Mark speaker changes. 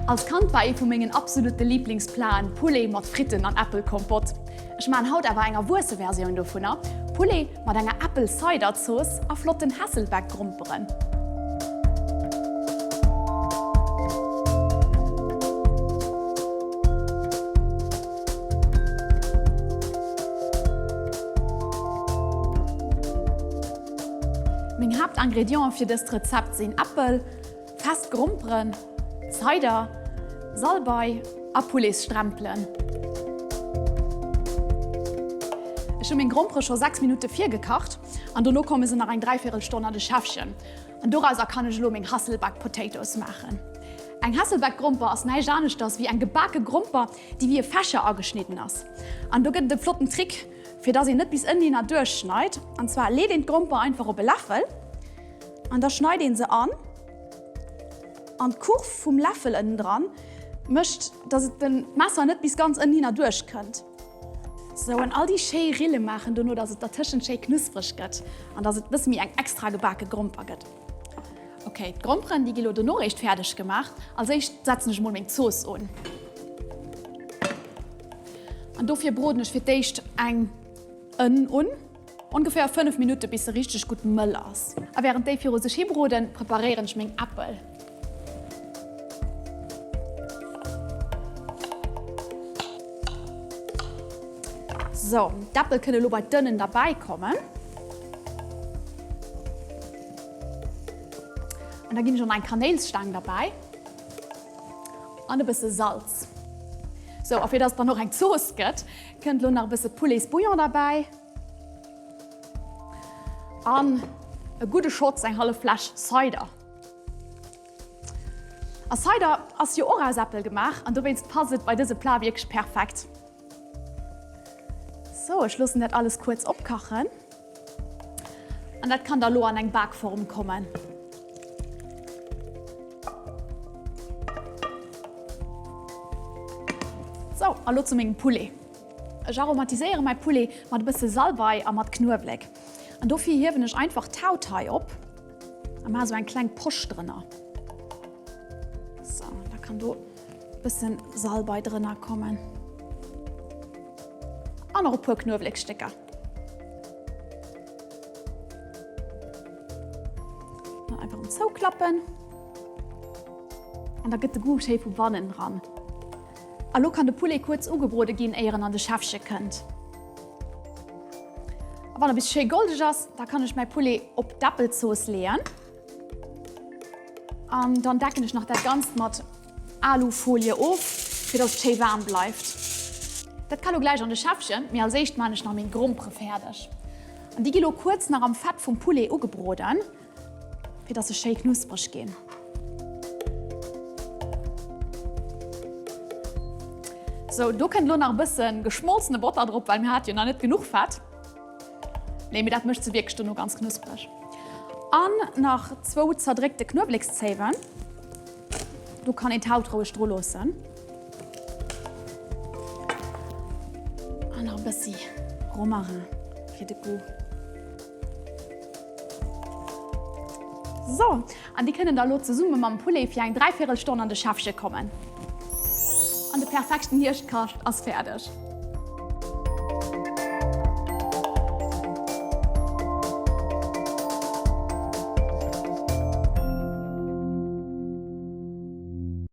Speaker 1: Als Kand war ee vu mengen absolute Liblingsplaten Poulet mat Fritten an Äppelkompott. Ech maan haut awer eng erwuesse Versioun dovunner, Poulet mat enger Apple Cider Zooss a flotten Hasselback Gromperen. Meng Haaptingredienten fir dëst Rezept sinn Äppel, fest Gromperen, Cider, Salbei a Pouletsstrempelen. Ech hu meng Grompere scho 6 Minutte virgekacht an dono komme se nach eng dräivéierel Stonn an de Schäffchen. An dorauser kann ech elo meng Hasselback Potatoes maachen. Eng Hasselback Gromper ass näischt aneschters wéi eng gebake Gromper, déi wéi e Fächer ageschnidden ass. An do gëtt et e flotten Trick, fir dass een net bis ënnehinner duerchschneit. An zwar leet een d'Gromper einfach op e Läffel an da schneit een se an. An d'Kurv vum Läffel ënnendran mécht, dass et den Messer net bis ganz ënnenhinner duerch kënnt. Sou, an all déi schéi Rille maachen dono, dass et dertëschent schéi knuspreg gëtt an dass et e bësse méi eng extra gebake Gromper gëtt. Ok, d'Gromperen déi gi lo dono réischt fäerdeg gemaach. Als éischt setzen ech emol meng Zooss un. An dofir broden ech fir d'éischt eng Ënn un. Ongeféier 5 Minutte bis se richteg gutt mëll ass. A wärend déi viru sech hi broden, preparéieren ech meng Äppel. Sou, d'Äppel kënne lo bei d'Ënnen derbäi kommen. An da ginn ech och nach eng Kanéilsstaang derbäi. An e bësse Salz. Sou, a fir dass et dann och eng Zooss gëtt, kënnt lo nach e bësse Pouletsbouillon derbäi. An e gudde Schotz, eng hallef Fläsch Cider. A Cider ass jo och aus Äppel gemaach an dowéinst passt et bei dëse Plat wierklech perfekt. Sou, ech loossen dat alles kuerz opkachen an dat kann da lo an eng Bakform kommen. Sou, a lo zu mengem Poulet. Ech aromatiséiere mäi Poulet mat e bësse Salbei a mat Knuewelek. An dofir hiewen ech einfach d'Haut hei op a maache sou eng kleng Posch drënner. Sou, da kann do e bësse Salbei drënner kommen. An och e puer Knuewelekstécker. Dann einfach erëm zouklappen. An da gëtt de Goût schéi vu bannen dran. A lo kann de Poulet kuerz ugebrode ginn, éier en an de Schäffche kënnt. A wann e bis schéi goldeg ass, da kann ech mäi Poulet op d'Äppelzooss leeën. An dann decken ech nach dat Ganzt mat Alufolie of, fir dass et schéi waarm bleift. Dat ka lo gläich an de Schäffchen, mee als éischt maan ech nach meng Grompere fäerdeg. An déi gi lo kuerz nach am Fett vum Poulet ugebroden. Fir dass se schéi knuspreg ginn. Sou, do kënnt elo nach e bësse geschmolzene Botter drop, well mir hate jo nach net genuch Fett. Nee, mee dat mécht se wierklech dono ganz knuspreg. An nach zwou zerdréckte Knuewelekszéiwen. Do kann een d'Haut roueg dru loossen. An nach e bëssi Romarin fir de Goût. So, an déi kënnen da lo zesumme mam Poulet fir eng dräivéierel Stonn an de Schäffche kommen. An de perfekten Hierschtkascht ass fäerdeg.